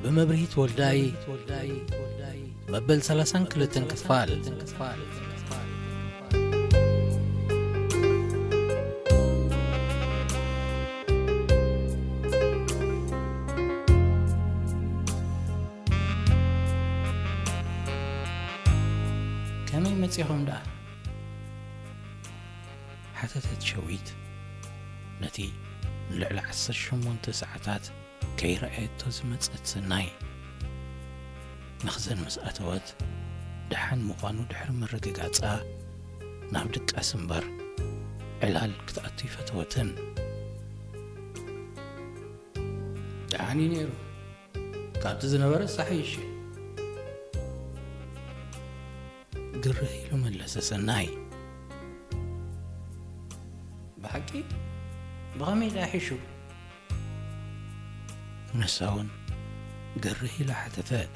ብመብርሂት ወልዳይ መበል ሰላሳን ክልተን ክፋል። ከመይ መጺኹም ደኣ? ሓተተት ሸዊት ነቲ ንልዕሊ ዓሰርተ ሸሞንተ ሰዓታት ከይረኣየቶ ዝመጸት ሰናይ። መኽዘን ምስ ኣተወት ደሓን ምዃኑ ድሕሪ ምርግጋጻ ናብ ድቃስ እምበር ዕላል ክትኣቱ ይፈተወትን። ደሓን እዩ ነይሩ። ካብቲ ዝነበረ ሳሕይሽ እዩ። ግርህ ኢሉ መለሰ ሰናይ። ብሓቂ? ብኸመይ ደኣ ሒሹ? ንሳ እውን ግርህ ኢላ ሓተተት።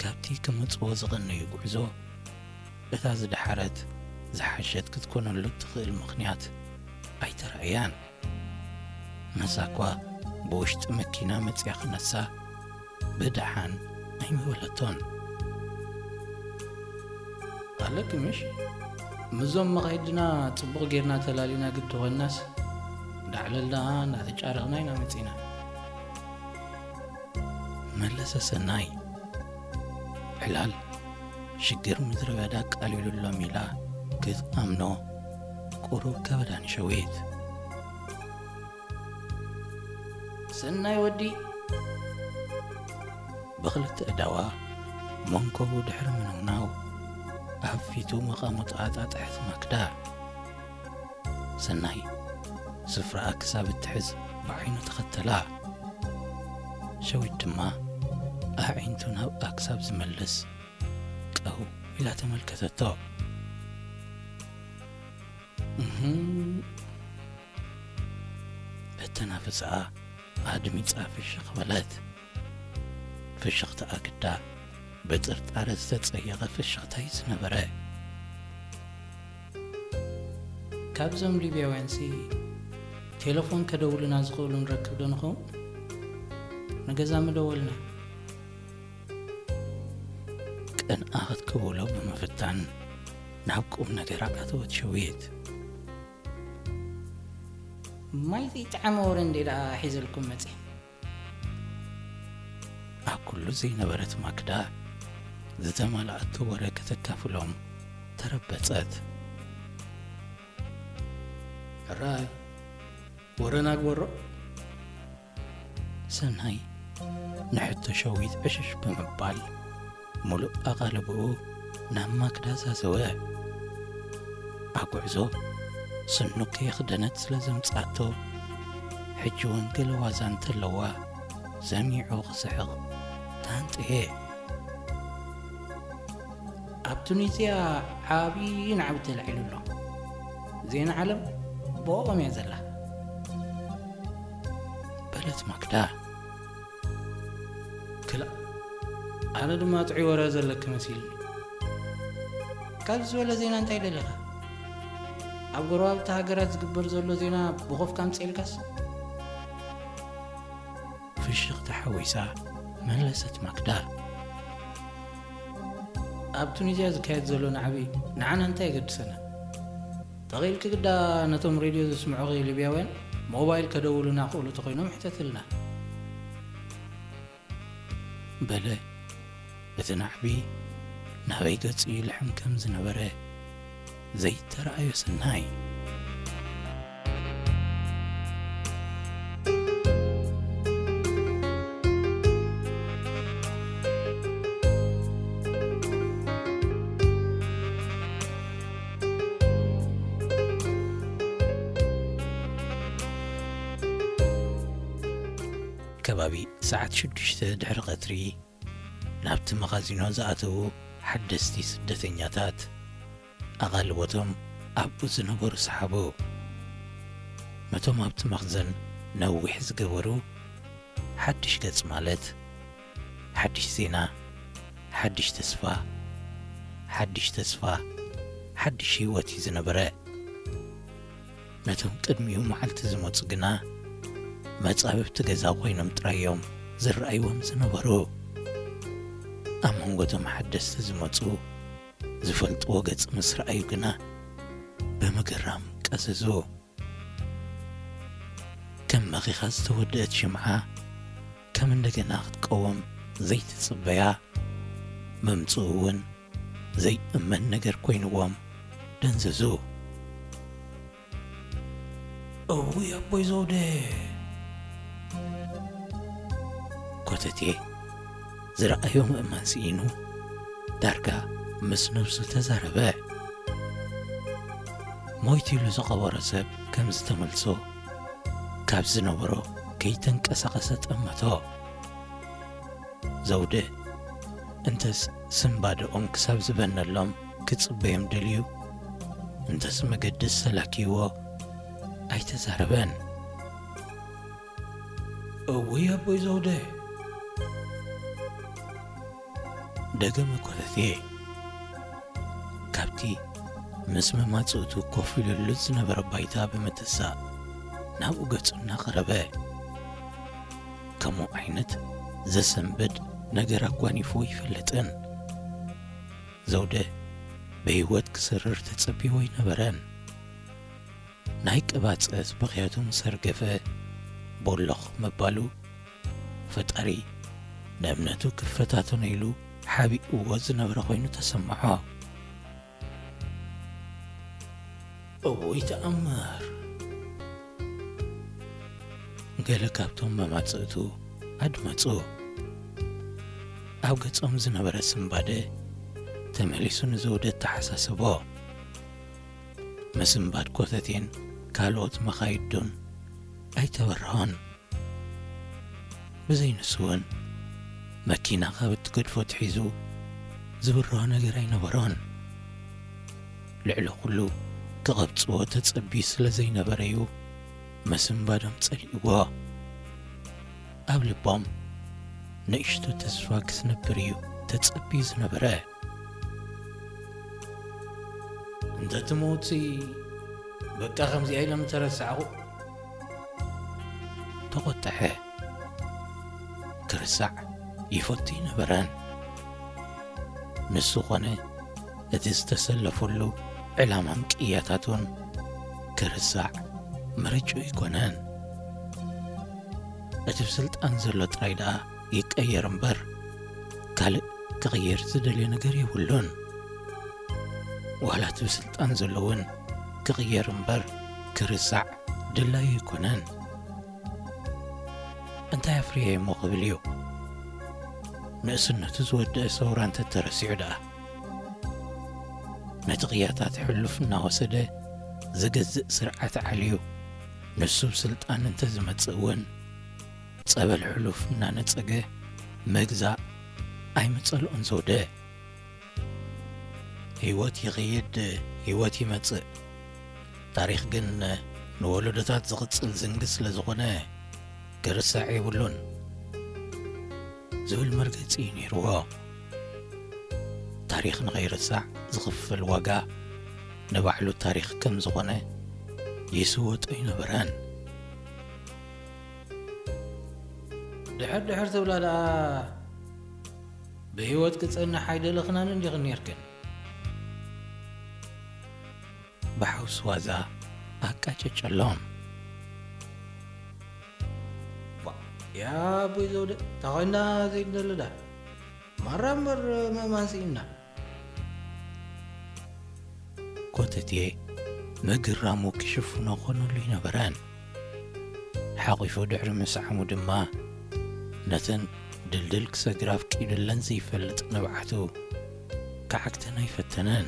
ካብቲ ክመጽዎ ዝቐነዩ ጉዕዞ እታ ዝደሓረት ዝሓሸት ክትኮነሉ እትኽእል ምኽንያት ኣይተራእያን። ንሳ እኳ ብውሽጢ መኪና መጺኣ ክነሳ ብደሓን ኣይምበለቶን። ኣለኪ ምሽ? ምስዞም መኻይድና ጽቡቕ ጌርና ተላሊና ግዲ ኾንናስ ዳዕለል ደኣ እንዳተጫረቕና ኢና መጺና። መለሰ ሰናይ። ዕላል ሽግር ምድረ በዳ ኣቃሊሉሎም ኢላ ክትኣምኖ ቁሩብ ከበዳ ንሸዊት። ሰናይ ወዲ። ብኽልተ እዳዋ መንኮቡ ድሕሪ ምንውናው ኣብ ፊቱ መቓሙጥ ኣጣጥሐት ማክዳ። ሰናይ ስፍራኣ ክሳብ እትሕዝ ብዓይኑ ተኸተላ። ሸዊት ድማ ኣዒንቱ ናብኣ ክሳብ ዝመልስ ቀው ኢላ ተመልከተቶ። እህም። እተናፍስኣ ኣድሚጻ ፍሽኽ በለት። ፍሽኽታኣ ግዳ ብጥርጣረ ዝተጸየቐ ፍሽኽታ እዩ ዝነበረ። ካብዞም ሊብያውያንሲ ቴሌፎን ከደውሉና ዝኽእሉ ንረክብ ዶ ንኸውን? ንገዛ ምደወልና። ቅንኣ ክትክውሎ ብምፍታን ናብ ቁም ነገር ኣተወት ሸዊት። ማይ ዘይጠዓመ ወረ እንዴ ደኣ ሒዘልኩም መጺ። ኣብ ኩሉ ዘይነበረት ማክዳ ዝተማልኣቶ ወረ ከተካፍሎም ተረበጸት። ሕራይ፣ ወረና ግበሮ። ሰናይ ንሕቶ ሸዊት ዕሽሽ ብምባል፣ ምሉእ ኣቓልቦኡ ናብ ማክዳ ዛዘወ። ኣብ ጉዕዞ ስኑ ከየኽደነት ስለ ዘምጽኣቶ፣ ሕጂ እውን ገለ ዋዛ እንተለዋ ሰሚዑ ክስሕቕ ተሃንጥየ። ኣብ ቱኒዝያ ዓብዪ ናዕቢ ተላዒሉ ኣሎ። ዜና ዓለም ብኦም እያ ዘላ። በለት ማክዳ። ክላእ፣ ኣነ ድማ ጥዑይ ወረ ዘለኪ መሲሉኒ። ካብ ዝበለ ዜና እንታይ ደሊኻ? ኣብ ጎረባብቲ ሃገራት ዝግበር ዘሎ ዜና ብኾፍካ ኣምፅኤልካስ? ፍሽኽታ ሓዊሳ መለሰት ማክዳ። ኣብ ቱኒዝያ ዝካየድ ዘሎ ናዕቢ ንዓና እንታይ የገድሰና? ተኽኢልኪ ግዳ ነቶም ሬድዮ ዘስምዑኺ ሊብያውያን ሞባይል ከደውሉና ክእሉ ተኾይኖም ሕተትልና። በለ። እቲ ናዕቢ ናበይ ገጹ ይልሕም ከም ዝነበረ ዘይተራእዮ ሰናይ። ከባቢ ሰዓት ሽዱሽተ ድሕሪ ቀትሪ ናብቲ መኻዚኖ ዝኣተዉ ሓደስቲ ስደተኛታት ኣቓልቦቶም ኣብኡ ዝነበሩ ሰሓቡ። ነቶም ኣብቲ መኽዘን ነዊሕ ዝገበሩ ሓድሽ ገጽ ማለት ሓድሽ ዜና፣ ሓድሽ ተስፋ፣ ሓድሽ ተስፋ፣ ሓድሽ ህይወት እዩ ዝነበረ። ነቶም ቅድሚኡ መዓልቲ ዝመጹ ግና መጻብብቲ ገዛ ኮይኖም ጥራይ እዮም ዝረኣይዎም ዝነበሩ። ኣብ መንጎ እቶም ሓደስቲ ዝመጹ ዝፈልጥዎ ገጽ ምስ ረኣዩ ግና ብምግራም ቀዘዙ። ከም መኺኻ ዝተወደአት ሽምዓ ከም እንደገና ክትቀውም ዘይትጽበያ፣ ምምጽኡ እውን ዘይእመን ነገር ኮይንዎም ደንዘዙ። እውይ ኣቦይ ዘውደ! ኮተቴ ዝረኣዮ ምእማን ስኢኑ ዳርጋ ምስ ነብሱ ተዛረበ። ሞይቱ ኢሉ ዝቐበሮ ሰብ ከም ዝተመልሶ ካብ ዝነበሮ ከይተንቀሳቐሰ ጠመቶ። ዘውደ እንተስ ስንባደኦም ክሳብ ዝበነሎም ክጽበዮም ደልዩ፣ እንተስ መገዲ ሰላኪዎ ኣይተዛረበን። እውይ ኣቦይ ዘውደ! ደገመ ኮተቴ። ካብቲ ምስ መማጽእቱ ኮፍ ኢሉሉ ዝነበረ ባይታ ብምትሳእ ናብኡ ገጹ እናቐረበ። ከምኡ ዓይነት ዘሰንብድ ነገር ኣጓኒፉ ይፈልጥን። ዘውደ ብህይወት ክሰርር ተጸቢዎ ኣይነበረን። ናይ ቅባጸት ብኽያቱ ምስ ኣርገፈ ቦሎኽ ምባሉ፣ ፈጣሪ ንእምነቱ ክፈታተኖ ኢሉ ሓቢእዎ ዝነበረ ኮይኑ ተሰምዖ። እውይ ተኣምር! ገለ ካብቶም መማጽእቱ ኣድመጹ። ኣብ ገጾም ዝነበረ ስንባደ ተመሊሱ ንዘውደ ተሓሳሰቦ። ምስንባድ ኮተቴን ካልኦት መኻይዱን ኣይተበረሆን። ብዘይ ንሱ እውን መኪና ካብ እትገድፎ ትሒዙ ዝብርሆ ነገር ኣይነበሮን። ልዕሊ ኩሉ ክቐብጽዎ ተጸብዩ ስለ ዘይነበረ እዩ ምስንባዶም ጸሊእዎ። ኣብ ልቦም ንእሽቶ ተስፋ ክትነብር እዩ ተጸብዩ ዝነበረ። እንተ ትመውትሲ በቃ ከምዚኣ ኢለ ምተረሳዕኹ። ተቖጥሐ። ክርሳዕ ይፈቱ ኣይነበረን። ንሱ ኾነ እቲ ዝተሰለፈሉ ዕላማን ቅያታቱን ክርሳዕ ምርጫኡ ኣይኮነን። እቲ ብስልጣን ዘሎ ጥራይ ደኣ ይቀየር እምበር፣ ካልእ ክቕየር ዝደልዮ ነገር የብሉን። ዋላ እቲ ብስልጣን ዘሎ እውን ክቕየር እምበር ክርሳዕ ድላዩ ኣይኮነን። እንታይ ኣፍርየ እሞ ክብል እዩ። ንእስነቱ ዝወደአ ሰውራ እንተ ተረሲዑ ደኣ። ነቲ ቅያታት ሕሉፍ እናወሰደ ዝገዝእ ስርዓት ዓልዩ ንሱ ብስልጣን እንተ ዝመጽእ እውን፣ ጸበል ሕሉፍ እናነጸገ ምግዛእ ኣይመጸልኦን ዘውደ። ህይወት ይኸይድ፣ ህይወት ይመጽእ። ታሪኽ ግን ንወለዶታት ዝቕጽል ዝንጊ ስለ ዝኾነ፣ ክርሳዕ የብሉን ዝብል መርገጺ እዩ ነይርዎ። ታሪኽ ንኸይርሳዕ ዝኽፈል ዋጋ ንባዕሉ ታሪኽ ከም ዝኾነ ይስወጦ ኣይነበረን። ድሕር ድሕር ትብላ ደኣ ብህይወት ክጸንሕ ኣይደለኽናን እንዲኽን ኔርክን። ብሓውሲ ዋዛ ኣቃጨጨሎም። ዋ፣ ያ ኣቦይ ዘውደ፣ እንታይ ኮይንና ዘይንደሊ ደኣ? ማራ እምበር ምእማን ስኢንና። ኮተቴ ምግራሙ ክሽፍኖ ኮነሉ ኣይነበረን። ሓቒፉ ድሕሪ ምስዓሙ ድማ ነተን ድልድል ክሰግር ኣፍቂዱለን ዘይፈልጥ ንብዓቱ ክዓግተን ኣይፈተነን።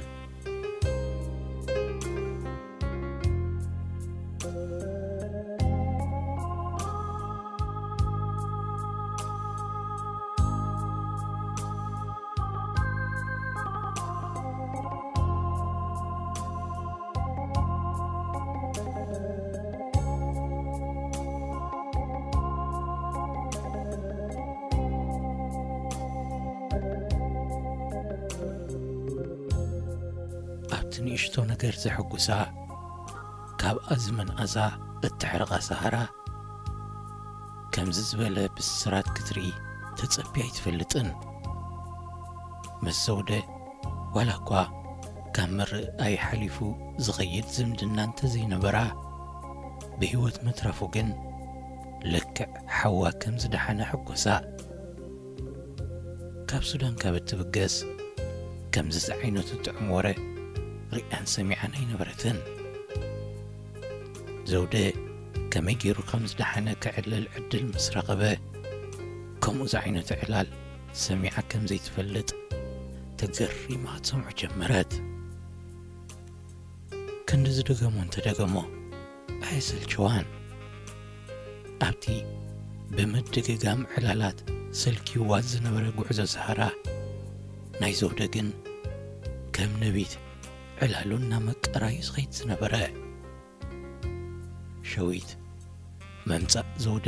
ኣብቲ ንእሽቶ ነገር ዘሐጉሳ፣ ካብ ኣዝመን ኣዛ እትሕርቓ ሰሃራ፣ ከምዚ ዝበለ ብስራት ክትርኢ ተጸብያ ኣይትፈልጥን። ምስ ዘውደ ዋላ እኳ ካብ ምርኣይ ሓሊፉ ዝኸይድ ዝምድና እንተዘይነበራ፣ ብህይወት ምትራፉ ግን ልክዕ ሓዋ ከም ዝደሓነ ሕጎሳ። ካብ ሱዳን ካብ እትብገስ፣ ከምዚ ዝዓይነቱ ጥዑም ወረ ሪኣን ሰሚዓን ኣይነበረትን። ዘውደ ከመይ ገይሩ ከም ዝደሓነ ክዕለል ዕድል ምስ ረኸበ፣ ከምኡ ዝዓይነቱ ዕላል ሰሚዓ ከም ዘይትፈልጥ ተገሪማ ክትሰምዖ ጀመረት። ክንዲ ዝደገሞ እንተደገሞ ኣየሰልቸዋን። ኣብቲ ብምድግጋም ዕላላት ሰልኪዋ ዝነበረ ጉዕዞ ሰሃራ፣ ናይ ዘውደ ግን ከም ነቢት ዕላሉ እናመቀራዩ ዝኸይድ ዝነበረ። ሸዊት ምምጻእ ዘውደ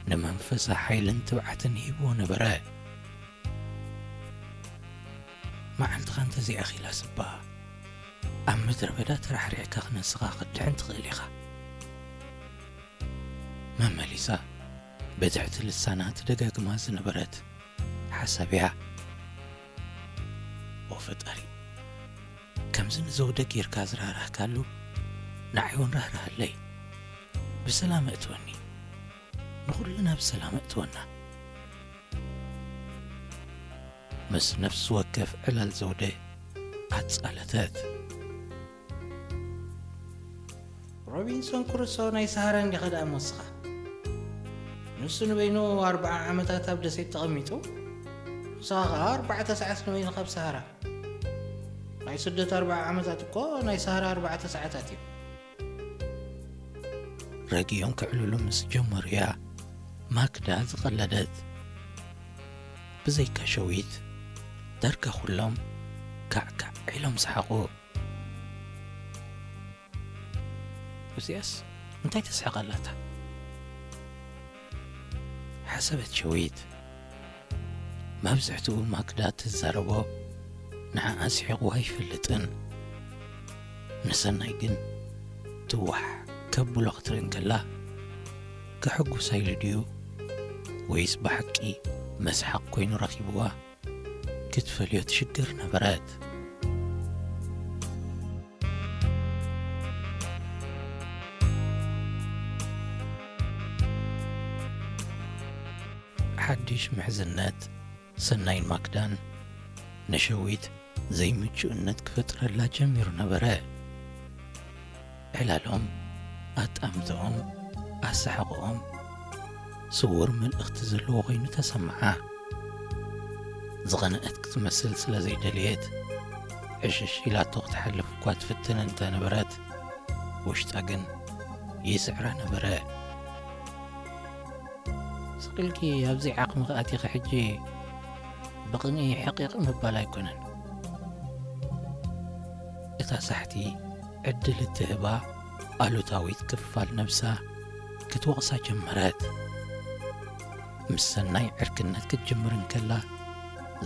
ንመንፈሳ ሓይልን ትብዓትን ሂብዎ ነበረ። መዓልትኻ እንተዘይኣኺላስ እባ ኣብ ምድረ በዳ ተራሕሪሕካ ክነስኻ ክትድሕን ትኽእል ኢኻ። መመሊሳ ብትሕቲ ልሳና ትደጋግማ ዝነበረት ሓሳብ እያ። ኦ ፈጣሪ፣ ከምዚ ንዘውደ ጌርካ ዝራህራህካሉ ንዓይ እውን ራህራሃለይ። ብሰላም እእትወኒ፣ ንኹልና ብሰላም እእትወና። ምስ ነፍሲ ወከፍ ዕላል ዘውደ ኣጻለተት። ሮቢንሶን ክሩሶ ናይ ሰሃራ እንዲኻ ደኣ ሞስኻ? ንሱ ንበይኑ ኣርብዓ ዓመታት ኣብ ደሴት ተቐሚጡ፣ ንስኻ ኸኣ ኣርባዕተ ሰዓት ንበይንኻ ኣብ ሰሃራ። ናይ ስደት ኣርብዓ ዓመታት እኮ ናይ ሰሃራ ኣርባዕተ ሰዓታት እዩ። ረጊኦም ክዕልሉ ምስ ጀመሩ እያ ማክዳ ዝቐለደት። ብዘይካ ሸዊት፣ ዳርጋ ኩሎም ካዕካዕ ኢሎም ሰሓቑ። እዚኣስ እንታይ ተስሕቕ ኣላታ? ሓሰበት ሸዊት። መብዝሕትኡ ማክዳ ትዛረቦ ንዓኣ ስሒቑዋ ኣይፈልጥን። ንሰናይ ግን ትዋሕ ከብሎ ክትርኢ እንከላ፣ ከሐጉሳ ኢሉ ድዩ ወይስ ብሓቂ መስሓቕ ኮይኑ ረኺብዋ ክትፈልዮ ትሽግር ነበረት። ሓድሽ ምሕዝነት ሰናይን ማክዳን ንሸዊት ዘይምቹእነት ክፈጥረላ ጀሚሩ ነበረ። ዕላሎም፣ ኣጣምትኦም፣ ኣሰሓቕኦም ስዉር መልእኽቲ ዘለዎ ኮይኑ ተሰምዓ። ዝቐንአት ክትመስል ስለ ዘይደለየት፣ ዕሽሽ ኢላቶ ክትሓልፍ እኳ ትፍትን እንተ ነበረት፣ ውሽጣ ግን ይስዕራ ነበረ። ስቕ ኢልኪ ኣብዚ ዓቕሚ ኣቲኺ ሕጂ ብቕንኢ ሕቒቒ ምባል ኣይኮነን። እታ ሳሕቲ ዕድል እትህባ ኣሉታዊት ክፋል ነብሳ ክትወቕሳ ጀመረት። ምስ ሰናይ ዕርክነት ክትጅምር እንከላ፣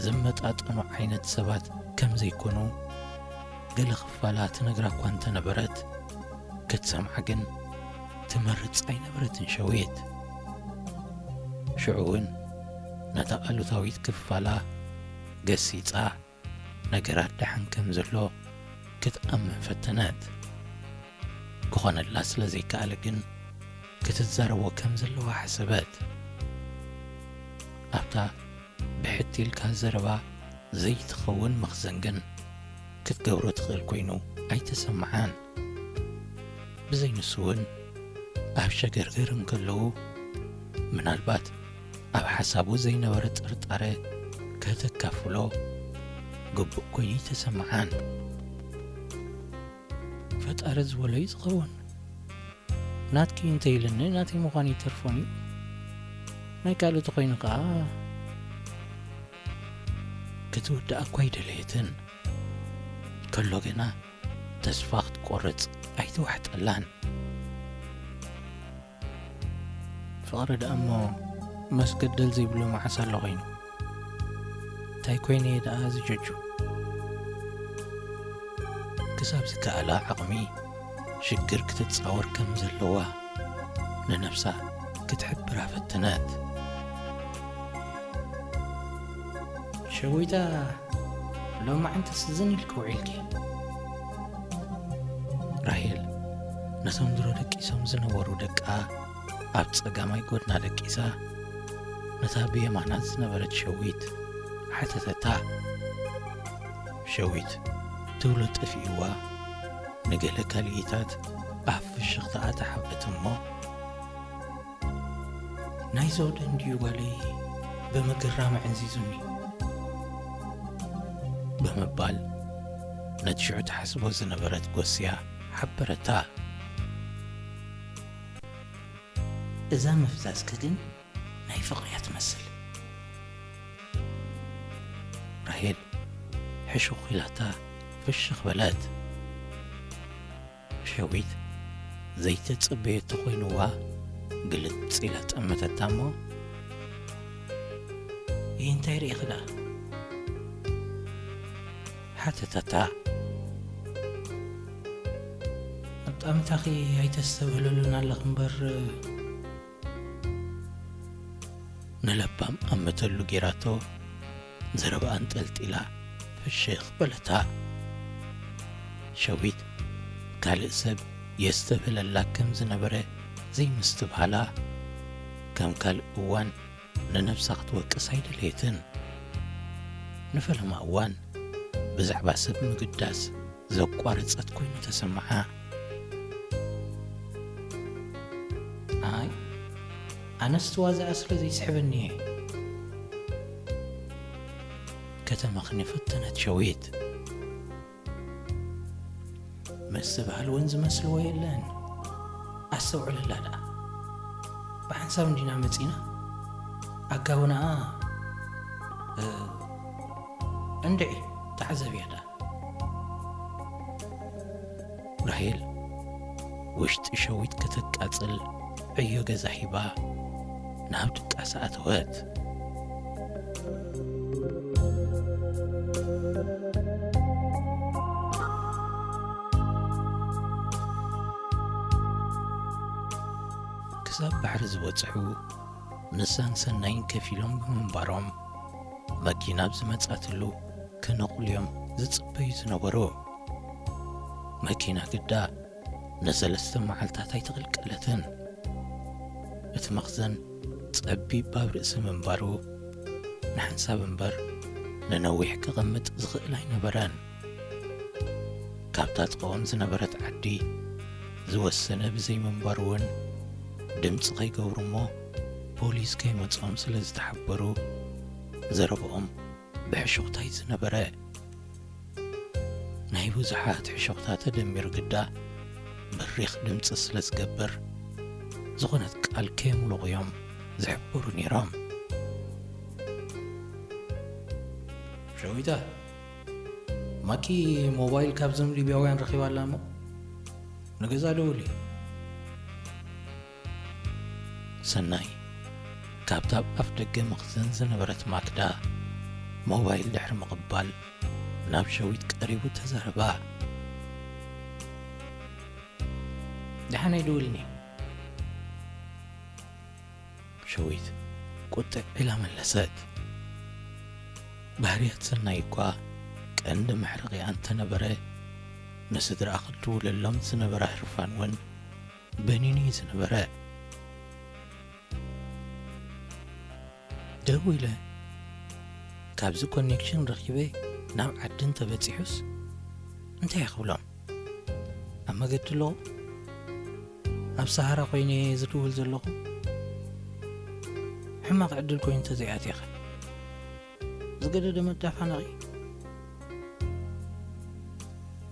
ዝመጣጠኑ ዓይነት ሰባት ከም ዘይኮኑ ገለ ክፋላ ትነግራ እኳ እንተነበረት፣ ክትሰምዓ ግን ትመርጽ ኣይነበረትን ሸዊት። ሽዑ እውን ነታ ኣሉታዊት ክፋላ ገሲጻ፣ ነገራት ደሓን ከም ዘሎ ክትኣምን ፈተነት። ክኾነላ ስለ ዘይከኣለ ግን፣ ክትዛረቦ ከም ዘለዋ ሓሰበት። ኣብታ ብሕት ኢልካ ዘረባ ዘይትኸውን መኽዘን ግን ክትገብሮ ትኽእል ኮይኑ ኣይተሰምዓን። ብዘይ ንሱ እውን ኣብ ሸገርገር እንከለዉ፣ ምናልባት ኣብ ሓሳቡ ዘይነበረ ጥርጣረ ከተካፍሎ ግቡእ ኮይኑ ኣይተሰምዓን። ፈጣሪ ዝበሎ እዩ ዝኸውን። ናትኪ እንተ ኢልኒ ናተይ ምዃኑ ይተርፎን እዩ። ናይ ካልእ ተኾይኑ ከኣ ክትውድኣ እኳ ኣይደለየትን። ከሎ ግና ተስፋ ክትቆርጽ ኣይተዋሕጠላን። ፍቕሪ ደኣ እሞ መስገደል ዘይብሉ መዓስ ኣሎ ኾይኑ? እንታይ ኮይነ እየ ደኣ እዚ ጀጁ? ክሳብ ዝከኣላ ዓቕሚ ሽግር ክትጻወር ከም ዘለዋ ንነብሳ ክትሕብራ ፈተነት። ሸዊታ፣ ሎማዓንተስ ዝን ኢልኪ ውዒልኪ? ራሄል ነቶም ድሮ ደቂሶም ዝነበሩ ደቃ ኣብ ጸጋማይ ጎድና ደቂሳ፣ ነታ ብየማና ዝነበረት ሸዊት ሓተተታ። ሸዊት ትብሎ ጠፊእዋ፣ ንገለ ካልኢታት ኣብ ፍሽኽታኣ ተሓብአት እሞ፣ "ናይ ዘውደ እንድዩ ጓለይ ብምግራም ኣዕንዚዙኒ" ብምባል ነቲ ሽዑ ትሓስቦ ዝነበረት ጎስያ ሓበረታ። "እዛ ምፍዛዝኪ ግን ናይ ፍቕሪ እያ ትመስል" ራሄል ሕሹኽ ኢላታ ፍሽኽ በለት። ሸዊት ዘይተጸበየቶ ኮይንዋ ግልጽ ኢላ ጠመተታ እሞ፣ "ይህ እንታይ ርኢኺ ደኣ?" ሓተተታ። "ኣጣምታኺ ኣይተስተብህለሉን ኣለኺ እምበር" ንለባም ኣመተሉ ጌራቶ ዘረባኣ ኣንጠልጢላ ፍሽኽ በለታ። ሸዊት ካልእ ሰብ የስተብህለላ ከም ዝነበረ ዘይምስትብሃላ፣ ከም ካልእ እዋን ንነብሳ ክትወቅስ ኣይደለየትን። ንፈለማ እዋን ብዛዕባ ሰብ ምግዳስ ዘቋረጸት ኮይኑ ተሰምዓ። "ኣይ፣ ኣነስ ትዋዛኣ ስለ ዘይስሕበኒ እየ" ከተመኽኒ ፈተነት ሸዊት። "መስተብሃል እውን ዝመስልዎ የለን። ኣስተውዕለላ ደኣ። ብሓንሳብ እንዲና መጺና። ኣጋውናኣ፣ እ፣ እንድዒ፣ ተዓዘብያ ደኣ።" ራሄል ውሽጢ ሸዊት ከተቃጽል ዕዮ ገዛ ሂባ ናብ ድቃስ ኣተወት። ክሳብ ባሕሪ ዝበጽሑ ንሳን ሰናይን ከፊሎም ብምንባሮም፣ መኪና ኣብ ዝመጻትሉ ከነቑልዮም ዝጽበዩ ዝነበሩ። መኪና ግዳ ንሰለስተ መዓልታት ኣይተቐልቀለትን። እቲ መኽዘን ጸቢብ ኣብ ርእሲ ምንባሩ፣ ንሓንሳብ እምበር ንነዊሕ ክቕምጥ ዝኽእል ኣይነበረን። ካብታ ጥቓኦም ዝነበረት ዓዲ ዝወሰነ ብዘይምንባሩ እውን፣ ድምጺ ከይገብሩ እሞ ፖሊስ ከይመጾም ስለ ዝተሓበሩ፣ ዘረባኦም ብሕሹኽታይ ዝነበረ። ናይ ብዙሓት ሕሹኽታ ተደሚሩ ግዳ፣ በሪኽ ድምጺ ስለ ዝገብር፣ ዝኾነት ቃል ከየምለቑ እዮም ዝሕብሩ ነይሮም። "ሸዊታ፣ ማኪ ሞባይል ካብዞም ሊብያውያን ረኺባ ኣላ እሞ፣ ንገዛ ደውሊ።" ሰናይ፣ ካብታ ኣብ ኣፍ ደገ መኽዘን ዝነበረት ማክዳ ሞባይል ድሕሪ ምቕባል፣ ናብ ሸዊት ቀሪቡ ተዛረባ። "ደሓን ኣይደውልኒ።" ሸዊት ቁጥዕ ኢላ መለሰት። ባህርያት ሰናይ እኳ ቀንዲ መሕረቒኣ እንተነበረ፣ ንስድራኣ ክትድውለሎም ዝነበራ ህርፋን እውን በኒኑ እዩ ዝነበረ። ደዊለ ካብዚ ኮኔክሽን ረኺበ ናብ ዓዲ እንተበጺሑስ እንታይ እየ ክብሎም? ኣብ መገዲ ኣለኹ? ኣብ ሰሃራ ኮይነ እየ ዝድውል ዘለኹ? ሕማቕ ዕድል ኮይኑ እንተዘይኣትየኸ? ዝገደደ መዳፋነቒ?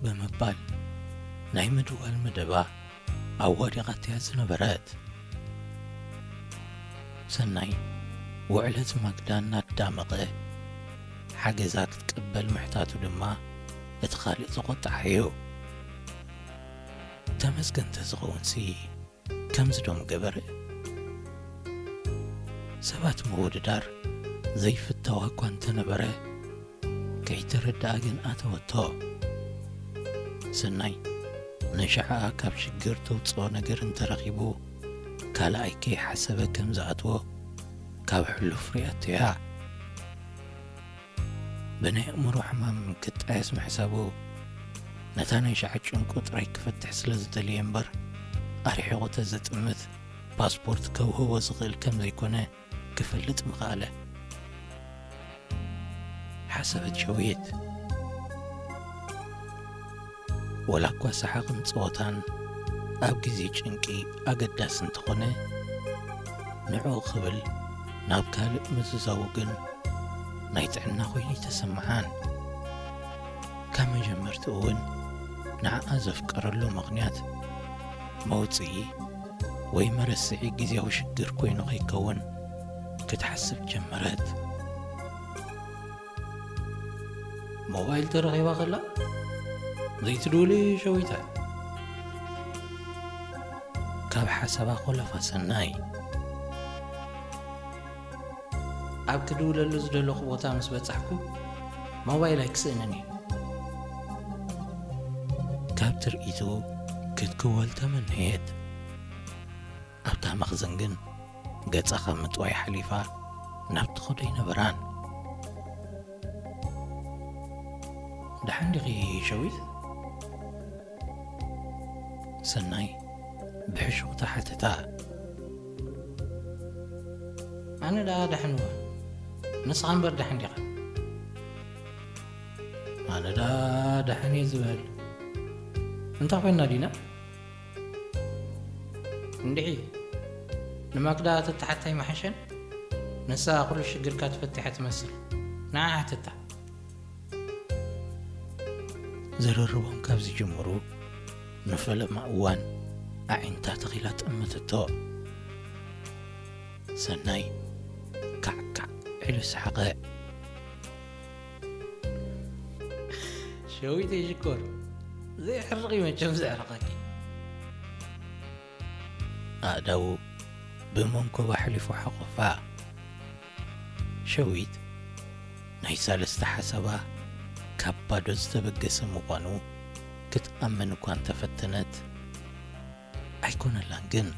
ብምባል ናይ ምድዋል መደባ ኣዋዲቓትያ ዝነበረት ሰናይ፣ ውዕለት ማግዳ እናዳመቐ ሓገዛ ክትቅበል ምሕታቱ ድማ እቲ ካልእ ዘቖጥዓ እዩ። ተመስገን ተዝኸውንሲ ከምዚ ዶ ምገበረ? ሰባት ምውድዳር ዘይፍተዋ እኳ እንተነበረ፣ ከይተረድኣ ግን ኣተወቶ። ሰናይ፣ ንሽዕኣ ካብ ሽግር ተውጽኦ ነገር እንተረኺቡ፣ ካልኣይ ከይሓሰበ ከም ዝኣትዎ ካብ ሕሉፍ ርእያቶ እያ። ብናይ ኣእምሮ ሕማም ክጣየስ ምሕሳቡ ነታ ናይ ሸዓ ጭንቁ ጥራይ ክፈትሕ ስለ ዝደለየ እምበር፣ ኣርሒቑ ተዘጥምት ፓስፖርት ከውህቦ ዝኽእል ከም ዘይኮነ ክፈልጥ ምኽኣለ። ሓሰበት ሸዊት። ወላ እኳ ሰሓቕን ጸወታን ኣብ ግዜ ጭንቂ ኣገዳሲ እንተኾነ፣ ንዕኡ ክብል ናብ ካልእ ምዝዛዉ ግን ናይ ጥዕና ኮይኑ ኣይተሰምዓን። ካብ መጀመርትኡ እውን ንዓኣ ዘፍቀረሉ ምኽንያት መውጽኢ ወይ መረስዒ ግዜያዊ ሽግር ኮይኑ ከይከውን ክትሓስብ ጀመረት። ሞባይል ተረኺባ ከላ ዘይትድውሊ ሸዊታ። ካብ ሓሳባ ኮለፋ ሰናይ። ኣብ ክድውለሉ ዝደለኹ ቦታ ምስ በጻሕኩ ሞባይል ኣይክስእንን እየ። ካብ ትርኢቱ ክትክወል ተመነየት። ኣብታ መኽዘን ግን ገጻ ካብ ምጥዋይ ሓሊፋ ናብ ትኸዶ ኣይነበራን። ደሓን ዲኺ ሸዊት? ሰናይ ብሕሹኽታ ሓተታ። ኣነ ደኣ ደሓን እወ፣ ንስኻ እምበር ደሓን ዲኻ? ኣነ ደኣ ደሓን እየ ዝበል። እንታይ ኮይና ዲና? እንድዒ ንማክዳ ተተሓታይ መሓሸን፣ ንሳ ኩሉ ሽግርካ ትፈትሐ ትመስል። ንዓ ሓተታ። ዝርርቦም ካብ ዝጅምሩ ንፈለማ እዋን ኣዒንታ ተኺላ ጠመተቶ። ሰናይ ካዕካዕ ኢሉ ሰሓቐ። ሸዊተይ ሽኮር፣ ዘይሕርቕ እዩ መቸም ዘዕርቐኪ። ኣእዳዉ ብመንኮባ ኣሕሊፉ ሓቖፋ። ሸዊት ናይ ሳልስቲ ሓሳባ ካብ ባዶ ዝተበገሰ ምዃኑ ክትኣምን እኳ እንተፈተነት፣ ኣይኮነላን ግን